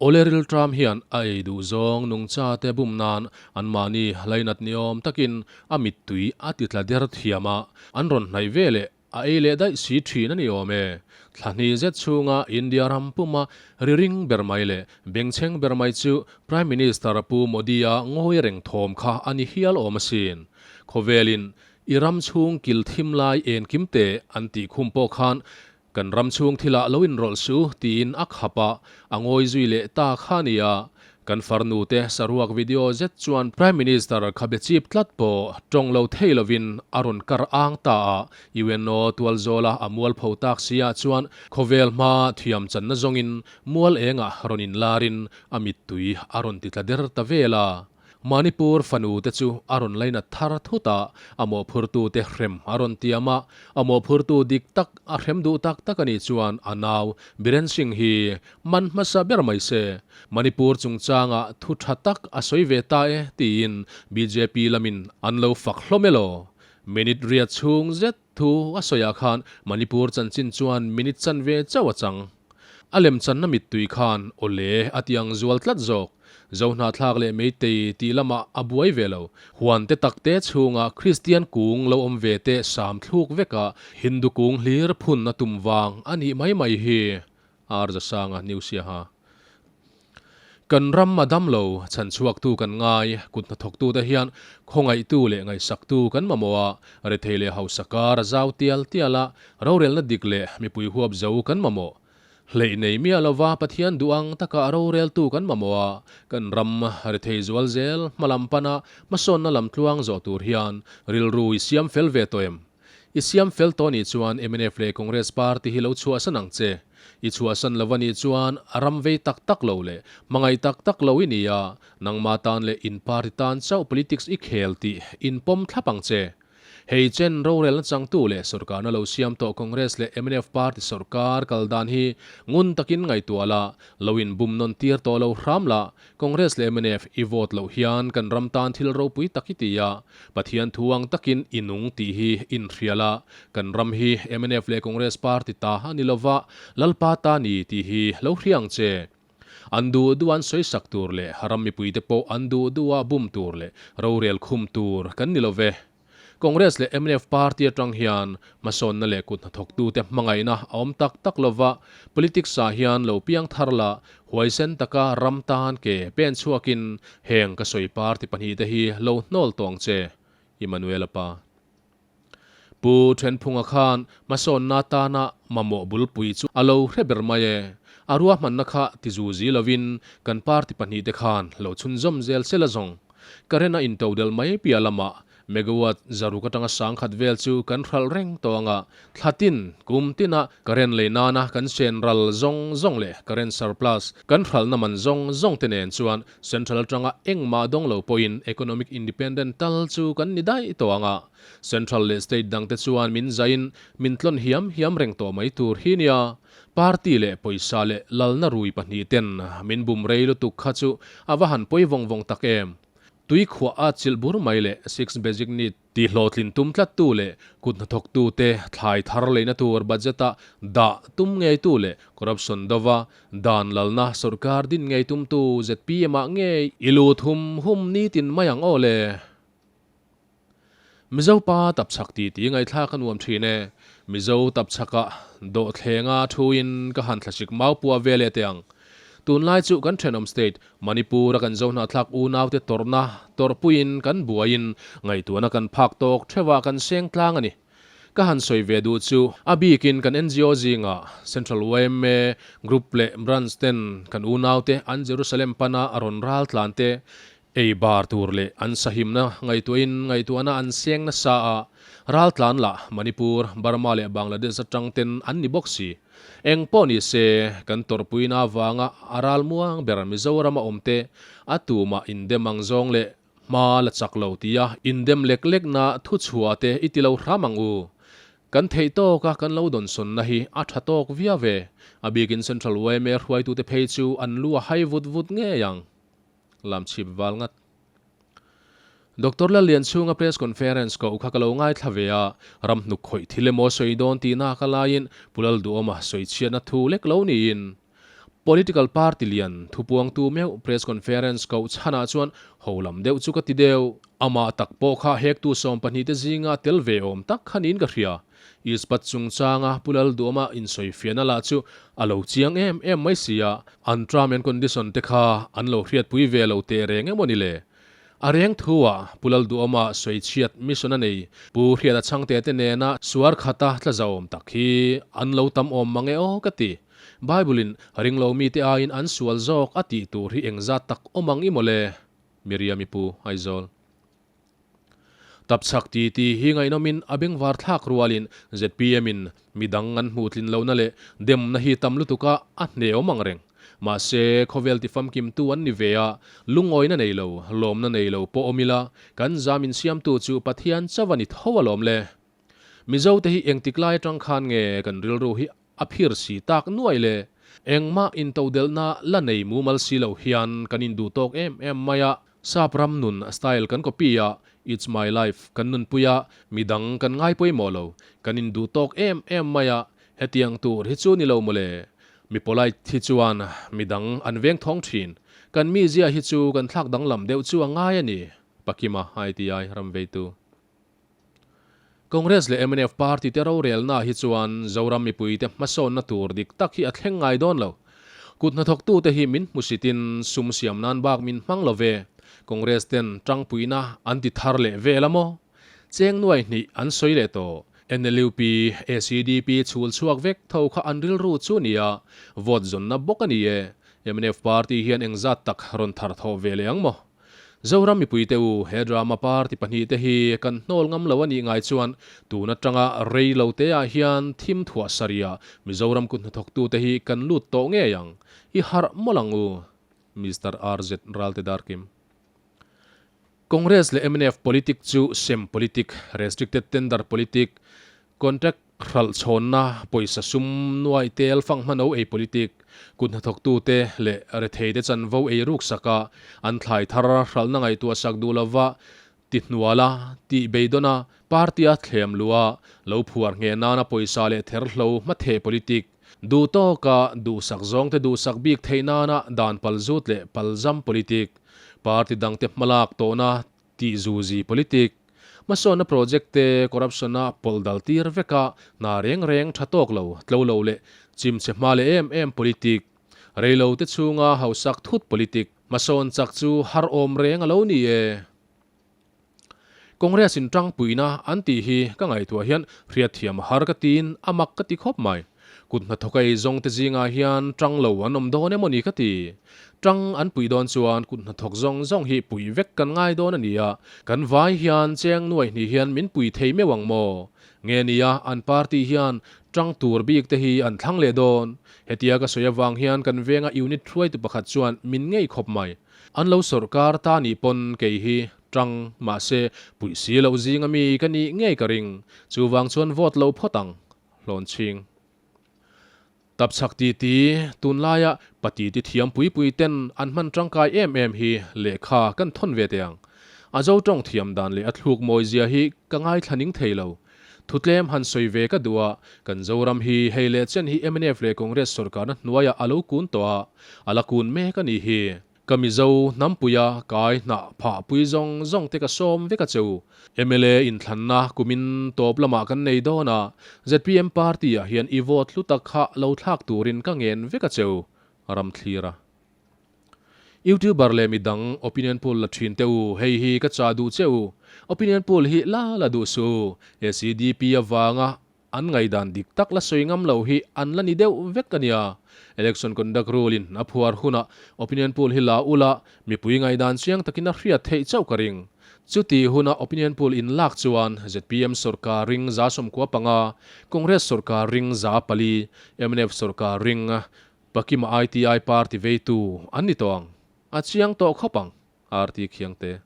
Awle rilṭam hian a ei duh zawng nungcha te bum nan anmahni lainat ni awm takin a mittui a ti tla der thiam a, an rawn hnaih ve leh a ei leh daih si thin a ni awm e. Thla hnih zet chhunga India ram puma ri ring ber mai leh bengchheng ber mai chu Prime Minister Pu Modi-a ngawi reng thawm kha a ni hial awm asin. Khawvelin i ram chhung kil thim lai en kim teh an tih khum pawh khan Kan ram chhung thilah lo inrawlh suh tiin a khap a, a ngawi zui leh ta kha nia. Kan farnu te saruak video zet chuan Prime Minister khabe chip tlat pawh tawng lo thei lovin a rawn kar ang ta a, UNO tualzawla a mualpho tak si ah chuan khawvel hma thiam channa zawngin mual engah rawn inlarin a mittui a rawn titla der ta vel a. Manipur fanu te chu a rawn lainat thar thut a, a mawhphurtu te hrem a rawn tiam a, a mawhphurtu dik tak a hrem duh tak tak a nih chuan a nau Biren Singh hi man hmasa ber mai se. Manipur chungchangah thu tha tak a sawi ve ta e tiin bjp lamin an lo fak hlawm elaw? Minute riat chhung zet thu a sawiah khan Manipur chanchin chuan minute chanve chauh a chang. A lemchanna mittui khan awle a ti ang zual tlat zawk. Zohnahthlak leh Meitei tih lamah a buai ve lo. Huan te tak te chhunga Kristian kung lo awm ve te sam thluk veka Hindu kung hlir phun a tum vang a nih mai mai hi. Arzasanga Newsiaha. Kan ram a dam lo, chhan chhuaktu kan ngai, kut hnathawktute hian khawngaihtu leh ngaihsaktu kan mamawh a, rethei leh hausa kar a zau tial tial a, rorelna dik leh mipui huap zo kan mamawh. Hleih nei miah lova Pathian duh ang taka a roreltu kan mamawh a, kan ram rethei zual zel hmalam pana hmasawnna lam tluang zawh tur hian rilru i siam fel ve tawh em? I siam fel tawh nih chuan mnf leh Congress party hi lo chhuahsan ang che. I chhuahsan lo a nih chuan a ram vei tak tak lo leh hmangaih tak tak lo i ni a, nangmah tan leh in party tan chauh politics i khel tih inpawm thlap ang che. Hei chen rorelna changtu leh sorkarna lo siam tawh Congress leh mnf party sorkar kal dan hi ngun takin ngaihtuah la, lo inbum nawn tir tawh lo hram la, Congress leh mnf i vote loh hian kan ram tan thil ropui tak i ti a, Pathian thu ang takin i nung tih hi inhrial a, kan ram hi mnf leh Congress party ta a ni lova, Lalpa ta ni tih hi lo hria ang che. An duh duh an sawi sak tur leh ram mipuite pawh an duh duha bum tur leh rorel khum tur kan ni love. Congress leh mnf party atang hian hmasawnna leh kut hnathawktute hmangaihna a awm tak tak lova, politics ah hian lo piang thar la, huaisen taka ram tan ke pen chhuakin heng ka sawi party pahnihte hi lo hnawl tawh ang che, Emmanuel-a pa. Pu Thenphunga khan hmasawnna atana mamawh bulpui chu a lo hre ber mai e. A ruahmanna kha tizuzi lovin kan party pahnihte khan lo chhunzawm zel sela zawng. Current a intodelh mai piah lamah megawatt zaruk atanga sangkhat vel chu kan hralh reng tawh ang a, thla tin, kum tina current lei nana kan sen ral zawng zawng leh current surplus kan hralhna man zawng zawng te nen chuan central atanga engmah dawng lo pawhin economic independent tal chu kan ni daih tawh ang a, central leh state dang te chuan min zaiin min tlawn hiam hiam reng tawh mai tur hi nia. Party leh pawisa leh lalna rui pahnih ten min bum rei lutuk kha chu a va han pawi vawng vawng tak em. Tui khuah a chilh bur mai leh six basic need tih hlawhtlin tum tlattu leh kut hnathawktu te thlai thar leina tur budget a dah tum ngeitu leh corruption dova dan lalna sorkar din ngei tumtu zpm ah ngei i lut hum hum nitin mai ang aw le. Mizo pa tapchhak ti ti ngaihthlak a nuam thin e. Mizo tapchhakah dawhthlenga thuin ka han thlasik mau pua ve leh teh ang. Tunlai chu kan thenawm state Manipur a kan Zohnahthlak unaute tawrhna tawrhpuiin kan buaiin ngaihtuahna kan phak tawk theuhah kan seng tlang a ni. Ka han sawi ve duh chu a bikin kan NGO zingah Central yma Group leh Branch ten kan unaute an Jerusalem pana a rawn ral tlan te Ei bar tur leh an sahimna ngaihtuahin ngaihtuahna an seng nasa a, raltlan lah Manipur, Burma leh Bangladesh atang ten an ni bawk si. Eng pawh ni se, kan tawrhpuina avanga a ral muang ber Mizoram a awm te a tumah indem ang zawng leh hma la chak lo tia indem lek lekna thuchhuah te i ti lo hram ang u. Kan theih tawka kan lo dawnsawnna hi a tha tawk viau ve. A bikin Central yma hruaitute phei chu an lu a hai vut vut ngei ang. Lam chhip val ngat. Doctor Lallianchhunga press conference koh kha ka lo ngaithla ve a, ram hnuk khawih thil emaw sawi dawn tihna ka laiin Pu Lalduhawma sawi chhiatna thu lek lo niin. Political party lian thupuangtu meuh press conference koh chhanah chuan ho lam deuh chu ka ti deuh. Amah tak pawh kha hektu 12 te zinga tel ve awm tak kha niin ka hria. Ispat chungchanga Pu Lalduama insawifiahna lah chu a lo chiang em em mai si a, an term and condition te kha an lo hriatpui ve lo teh reng emaw ni le? A reng thu-ah Pu Lalduama sawichhiat mission a nei Pu Hriata Chhangte te nena suar khata tla zauhawm tak hi an lo tam awm mang e aw ka ti. Bible-in ringlo mite aiin an sual zawk a tih tur hi engzat tak awm ang i maw le? Miriam-i Pu Aizawl. Tapchhak ti ti hi ngaihnawmin a bengvar thlak rualin ZPM-in midang an hmuh tlin lohna leh demna hi tam lutuka a hne awm ang reng. Mahse, khawvel tifamkimtu an ni ve a, lungawina nei lo, lawmna nei lo pawh awm ila, kan zam insiamtu chu Pathian chauh a ni tho alawm le. Mizote hi engtik lai atang khan nge kan rilru hi A phir si tak nuai le. Engmah intodelhna la nei mumal si lo hian kan induh tawk em em mai a. Sap ram nun style kan copy a, It's my life kan nunpui a, midang kan ngai pawimawh lo. Kan induh tawk em em mai a, hetiang tur hi chu ni lo mawle. Mi polite hi chuan midang an veng thawng thin. Kan mizia hi chu kan thlak danglam deuh chu a ngai a ni, Pakima ITI ramveitu. Congress leh mnf party te rorelna hi chuan Zoram mipuite hmasawnna tur dik tak hi a thleng ngai dawn lo. Kut hnathawktute hi min hmusitin sum siam nan bak min hmang lo ve. Congress ten tangpuina an ti thar leh vel a maw? Cheng nuai hnih an sawi leh tawh. NLUP, ACDP chhul chhuak vek tho kha an rilru chu nia, vote zawnna bawk a ni e. Mnf party hian engzat tak rawn thar thawh ve leh ang maw? Zoram mipuite u, he drama party pahnihte hi kan hnawl ngam lo a nih ngai chuan tun atanga rei lo te ah hian thim thuah sarih ah Mizoram kut hnathawktute hi kan lut tawh ngei ang. I harh mawlh ang u. Mister RZ Ralte Darkim. Congress leh mnf politic chu sem politic, restricted tender politic, Contract hralh chhawnna pawisa sum nuai tel fang hmano ei politic, kut hnathawktute leh retheite chanvo ei ruk saka an thlai thar hralhna ngaihtuah sak duh lova ti hnuala tih beidawn a, party-a thlem luh a, lo phuar ngheh nana pawisa leh therhlo hmatheh politic, duh tawka duhsak zawngte duhsak bik theih nana dan palzut leh palzam politic, party dangte hmalak tawhna Tih zuzi politic, hmasawnna project te corruption a pawlh dal tir vek a, hna reng reng tha tawk lo, tlo lo leh chim chhe hma leh em em politic, reilo te chhunga hausak thut politic, hmasawn chak chu har awm reng a lo ni e. Congress in tangpuina an tih hi ka ngaihtuah hian hriatthiam a har ka tiin a mak ka ti khawp mai. Kut hnathawk ei zawng te zingah hian tang lo an awm dawn emaw ni ka ti. Tang an puih dawn chuan kut hnathawk zawng zawng hi puih vek kan ngai dawn a nia. Kan vai hian cheng nuai hnih hian min pui thei meuh ang maw? Nge nia an party hian tang tur bik te hi an thlang leh dawn. Hetia ka sawi avang hian kan venga unit hruaitu pakhat chuan min ngei khawp mai. An lo sawrkar ta nih pawn kei hi tang mahse puih si loh zinga mi ka nih ngei ka ring. Chuvang chuan vote lo phawt ang. Hlawn chhing. Tapchhak titi, tunlaia patiti thiam pui pui ten an hman tangkai em em hi lehkha kan thawn ve teh ang. A zo tawng thiam dan leh a thluk mawi zia hi ka ngaithla ning thei lo. Thutlem han sawi ve ka duh a, kan Zoram hi hei leh chen hi mnf leh Congress sorkarna hnuaiah a lo kun tawh a, a la kun mek a nih hi. Ka Mizo hnampuia kai hnah phah pui zawng zawng te ka sawm vek a che u. Mla inthlanna kumin tawp lamah kan nei dawn a, zpm party ah hian i vote hlu tak kha lo thlak turin ka ngen vek a che u, Ramthlir a. Youtuber leh midang opinion poll la thin teh u, hei hi ka chah duh che u. Opinion poll hi la la duh suh u. ACDP avanga An ngaihdan dik tak la sawi ngam lo hi an la ni deuh vek a nia. Election Conduct Rule in a phuar hunah opinion poll hi la ula, mipui ngaihdan chiang takin a hriat theih chauh ka ring. Chuti huna opinion poll in lak chuan zpm sorkar ring 95, Congress sorkar ring 4, mnf sorkar ring Pakima ITI party veitu an ni tawh ang. A chiang tawh khawp ang, RT Khiangte.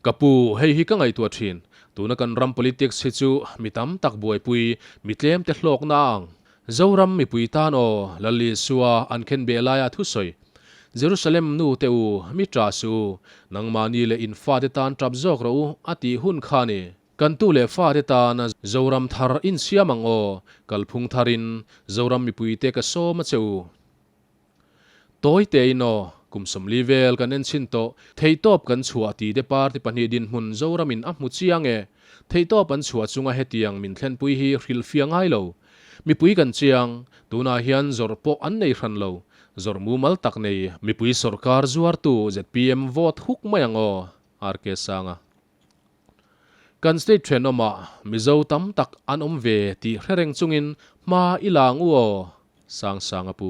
Ka pu, hei hi ka ngaihtuah thin. Tuna kan ram politics hi chu mi tam tak buaipui, mi tlem te hlawkna a ang. Zoram mipui tan aw, Lal Isua an khen beh laia thusawi. Jerusalem nu te u, mi ṭah suh u, nangmahni leh in fate tan ṭap zawk rawh u a tih hun kha a ni. Kan tu leh fate tan Zoram thar insiam ang aw, kalphung tharin Zoram mipuite ka sawm a che u. Tawi tein aw, kum 40 vel kan enchhin tawh, theihtawp kan chhuah ti te party pahnih dinhmun Zoramin a hmu chiang e. Theihtawp an chhuah chunga hetiang min thlenpui hi hrilhfiah ngai lo. Mipui kan chiang, tunah hian zawrh pawh an nei hran lo. Zawrh mumal tak nei mipui sawrkar zuartu zpm vote huk mai ang aw, RK Sanga. Kan state thenawmah Mizo tam tak an awm ve tih hre reng chungin hma i la ang u aw, Sangsanga pu.